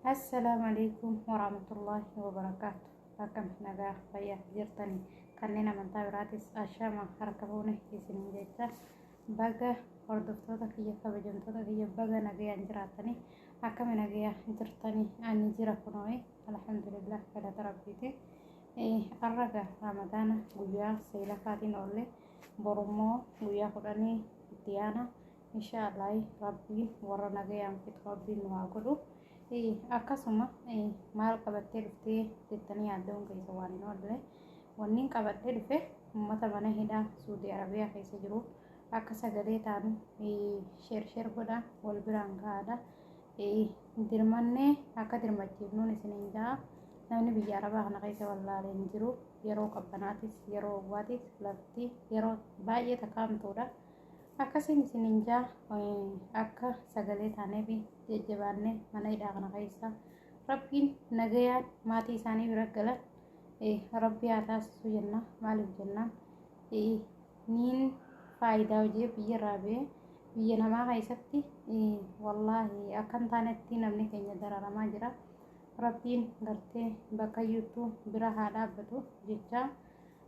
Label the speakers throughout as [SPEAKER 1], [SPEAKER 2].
[SPEAKER 1] Assalaamu alaikum warahmatullaahi wabarakaatu. Akkam nagaa fayyaa jirtanii? Kanneen amantaa biraatis ashama harka fuune isiniin jecha, baga hordoftoota kiyya, kabajamtoota kiyya, baga nagayaan jiraattanii. Akkami nagayaa jirtanii? Ani jira kunoo, alhamdulillah, galata rabbiiti. Arraga Ramadaana guyyaa 9ffaatiin oolle, borummoo guyyaa 10 itti aana insha Allah. Rabbiin warra nagayaan fixu rabbiin nu haa godhu. Akkasuma maal qabattee dhuftee jettanii yaaddoon keessa waan hin oolle, wanniin qabadhee dhufe uummata mana hidhaa Suudii Arabiyaa keessa jiru akka sagalee taanu share share godha, wal biraan gahaadha. Dirmannee akka dirmachiifnuun isiniin ja'a. Namni biyya Arabaa kana keessa wallaalee hin jiru. Yeroo qabbanaatis yeroo owwaatis lafti yeroo baay'ee takkaamtuudha. Akkasiin isiniin ja'a, akka sagalee taaneef jajjabaannee mana hidhaa kana keessa rabbiin nagayaan maatii isaanii bira galan rabbi haa taasisu jenna. Maaliif jennaan, niin faayidaa hojii biyya irraa ba'ee biyya namaa keessatti wallaahi akka hin taanetti namni keenya dararamaa jira. Rabbiin gartee bakka iyyuuttuu bira haa dhaabbatu jecha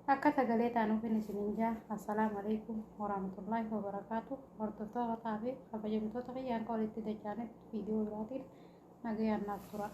[SPEAKER 1] akka sagalee taanuufin isiniin jaa. Assalaamu alaikum warahmatullaahi wabarakaatu. Hordoftoota fi kabajamtoota kiyyaan ka walitti dachaanetti viidiyoo biraatiin nagayaan naaf tura.